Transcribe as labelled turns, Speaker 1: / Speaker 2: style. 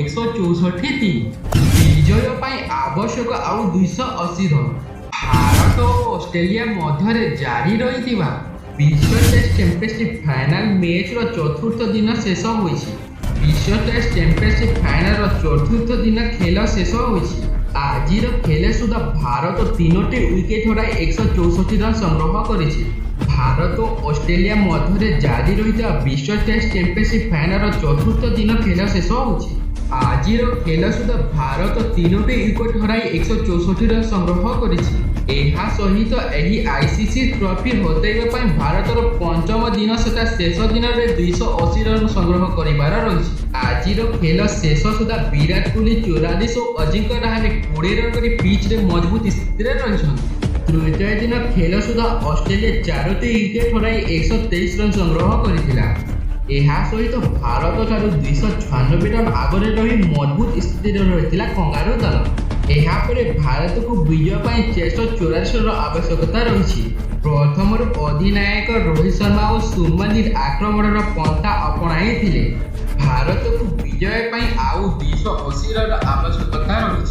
Speaker 1: 164-3। ବିଜୟ ପାଇଁ ଆବଶ୍ୟକ ଆଉ 280 ରନ୍। ଭାରତ ଓ ଅଷ୍ଟ୍ରେଲିଆ ମଧ୍ୟରେ ଜାରି ରହିଥିବା ବିଶ୍ୱ ଟେଷ୍ଟ ଚାମ୍ପିଅନସିପ୍ ଫାଇନାଲ ମ୍ୟାଚ୍ର ଚତୁର୍ଥ ଦିନ ଶେଷ ହୋଇଛି। ବିଶ୍ୱ ଟେଷ୍ଟ ଚାମ୍ପିଅନସିପ୍ ଫାଇନାଲର ଚତୁର୍ଥ ଦିନ ଖେଳ ଶେଷ ହୋଇଛି। ଆଜିର ଖେଳ ସୁଦ୍ଧା ଭାରତ ତିନୋଟି ୱିକେଟ୍ ହରାଇ 164 ରନ୍ ସଂଗ୍ରହ କରିଛି। ଭାରତ ଓ ଅଷ୍ଟ୍ରେଲିଆ ମଧ୍ୟରେ ଜାରି ରହିଥିବା ବିଶ୍ୱ ଟେଷ୍ଟ ଚାମ୍ପିଅନସିପ୍ ଫାଇନାଲର ଚତୁର୍ଥ ଦିନ ଖେଳ ଶେଷ ହୋଇଛି। ଆଜିର ଖେଳ ସୁଦ୍ଧା ଭାରତ ତିନୋଟି ୱିକେଟ୍ ହରାଇ 164 ରନ୍ ସଂଗ୍ରହ କରିଛି। ଏହା ସହିତ ଏହି ଆଇସିସି ଟ୍ରଫି ହତେଇବା ପାଇଁ ଭାରତର ପଞ୍ଚମ ଦିନ ତଥା ଶେଷ ଦିନରେ 280 ରନ୍ ସଂଗ୍ରହ କରିବାର ରହିଛି। ଆଜିର ଖେଳ ଶେଷ ସୁଦ୍ଧା ବିରାଟ କୋହଲି 44 ଓ ଅଜିଙ୍କ୍ୟ ରାହାଣେ 20 ରନ୍ କରି ପିଚ୍ରେ ମଜବୁତ ସ୍ଥିତିରେ ରହିଛନ୍ତି। ତୃତୀୟ ଦିନ ଖେଳ ସୁଦ୍ଧା ଅଷ୍ଟ୍ରେଲିଆ ଚାରୋଟି ୱିକେଟ୍ ହରାଇ 123 ରନ୍ ସଂଗ୍ରହ କରିଥିଲା। ଏହା ସହିତ ଭାରତ ଠାରୁ 296 ରନ୍ ଆଗରେ ରହି ମଜବୁତ ସ୍ଥିତିରେ ରହିଥିଲା କଙ୍ଗାରୁ ଦଳ। ଏହାପରେ ଭାରତକୁ ବିଜୟ ପାଇଁ 444 ରନ୍ର ଆବଶ୍ୟକତା ରହିଛି। ପ୍ରଥମରୁ ଅଧିନାୟକ ରୋହିତ ଶର୍ମା ଓ ଶୁଭମନ ଗିଲ୍ ଆକ୍ରମଣର ପନ୍ଥା ଆପଣାଇଥିଲେ। ଭାରତକୁ ବିଜୟ ପାଇଁ ଆଉ 280 ରନ୍ର ଆବଶ୍ୟକତା ରହିଛି।